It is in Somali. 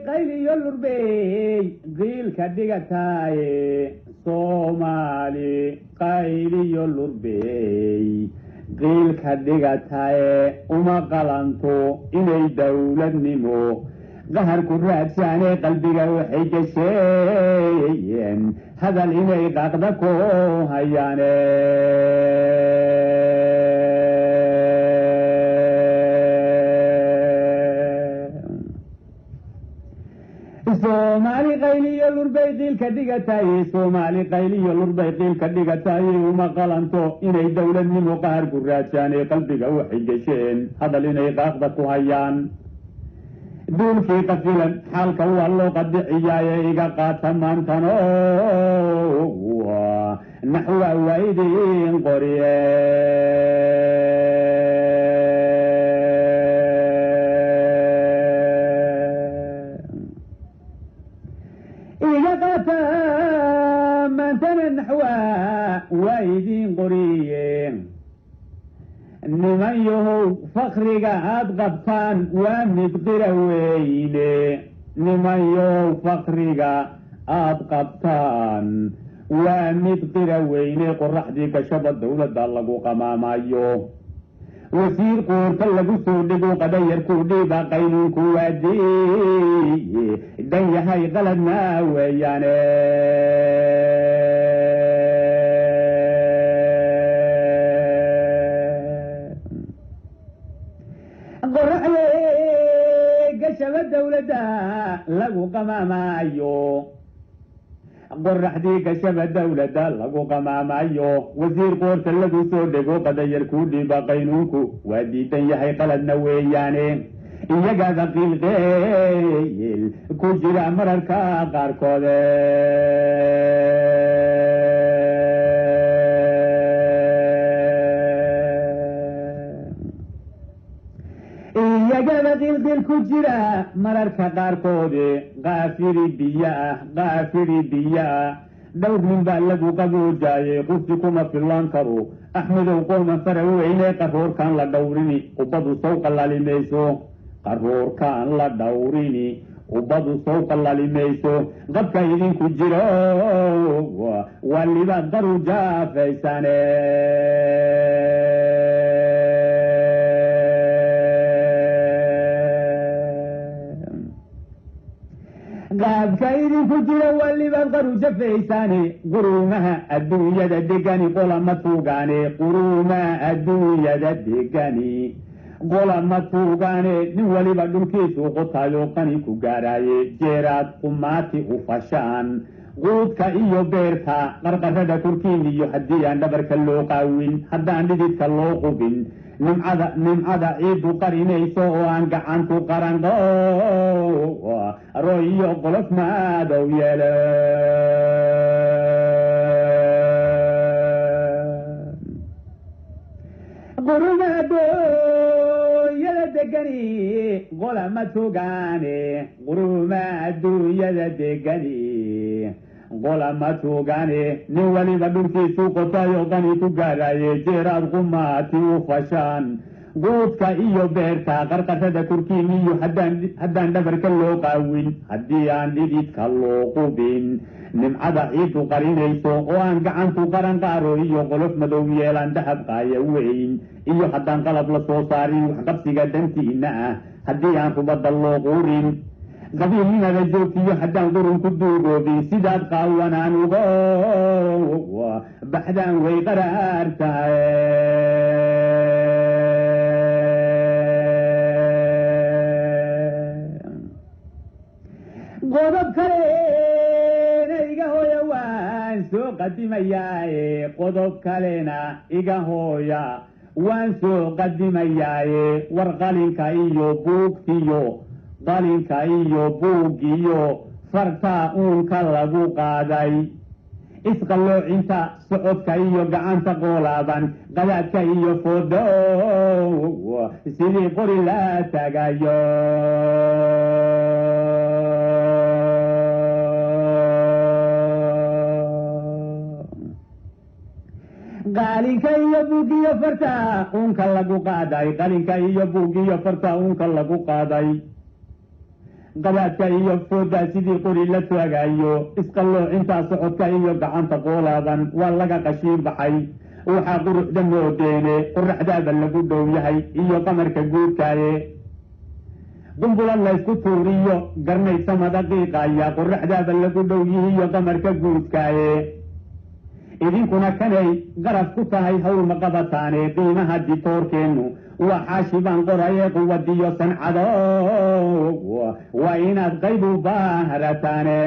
Qayliyo lurbey qiilka dhigataaye, Soomaali qayliyo lurbey qiilka dhigataaye, uma qalanto inay dowladnimo qaharku raadsaane. Qalbiga waxay gasheen hadal inay qaaqda ku hayaane. Soomaali qayliyo lurbay qiilka dhigataye, Soomaali qayliyo lurbay qiilka dhigataye, uma qalanto inay dowladnimo qahar ku raadsaane. Qalbiga waxay gesheen hadal inay qaaqda ku hayaan. Duulkii qafilan xaalka waa loo qadiciyaaye, iga qaata maantano naxwa waa idin qoriye. Iga qaata maantana naxwa waa idin qoriye. Niman yahow, fakriga aad qabtaan waa mid qira weyne. Niman yahow, fakriga aad qabtaan waa mid qira weyne. Qoraxdii gashaba dowladda lagu qamaamayo, wasiir qoorta lagu soo dhigo, qadayar ku dhiiba, qaynuunku waadii dan yahay, qaladna weeyaane. Qoraxdii gashaba dowladda lagu qamaamayo, qoraxdii gashaba dowladda lagu qamaamayo, wasiir qoorta lagu soo dhego, qadayar ku dhiiba, qaynuunku waa diidan yahay, qaladna weeyaane. Iyagaada qiilqeyl ku jira mararka qaarkoode. Iyagaba qiilqiil ku jira mararka qaarkoode. Qaafiri biyo ah, qaafiri biyo ah dhowr nin baa lagu qaboojaayey, qursi kuma fillaan karo. Axmedow, qooman fara weyne, qaroorkaan la dhawrini ubbadu saw qallali mayso. Qaroorkaan la dhawrini ubbadu saw qallali mayso. Qabka idinku jiro waa libaad qaru jaafaysane. Qaabka idinku jiro waa libaad qaru jafaysaane. Quruumaha adduunyada degani qola ma tuugaane, quruumaha adduunyada degani qola ma tuugaane. Nin waliba dhulkiisu qotaayo qani ku gaaraaye. Jeeraad qumaati u fashaan quudka iyo beerta qarqarada korkiin iyo haddii aan dhabarka loo qaawin, haddaan dhididka loo qubin, nimcada nimcada ciiddu qarinayso oo aan gacantu qaran roy iyo qolof maadow yeele. Quruma adduunyada degani qola ma tugaane, quruma adduunyada degani qola ma tugaane. Nin waliba dhulkiisu qotayo qani ku gaaraaye. Jeeraad qumaati u fashaan quudka iyo beerta qarqarada korkiin iyo haddaan dhabarka loo qaawin, haddii aan dhididka loo qubin, nimcada ciiddu qarinayso oo aan gacantu qaran qaaro iyo qolof madow yeelaan dahab qaaya weyn iyo haddaan qalab la soo saarin waxqabsiga dantiina ah, haddii aan rubadda loo quurin qabiilnimada joogtiyo, haddaan qurun ku duugoobin, sidaad qaawanaan uga baxdaan way qaraar tahay. Qodob kalena iga hooya waan soo qadimayaaye, qodob kalena iga hooya waan soo qadimayaaye. War qalinka iyo buugtiyo, qalinka iyo buuggiyo fartaa uunka lagu qaaday Isqalloocinta socodka iyo gacanta qoolaaban, qadaadka iyo foodo sidii qori la tagayo. Qalinka iyo buugiyo farta unka lagu qaaday, qalinka iyo buugiyo farta unka lagu qaaday, qadaadka iyo fooda sidii qori la taagayo, isqalloocintaa socodka iyo gacanta qoolaaban waa laga qashiin baxay. Waxaa quruxda moodeene qoraxdaaba lagu dhow yahay iyo qamarka guurkaaye. Qumbula laysku tuuriyo garnaysamada qiiqaya, qoraxdaaba lagu dhow yihiyo qamarka guudkaaye. Idinkuna kanay qaraf ku tahay hawl ma qabataane. Qiimaha ditoorkeennu waa xaashi baan qoraye, quwadiyo sancado waa inaad qayb u bahrataane.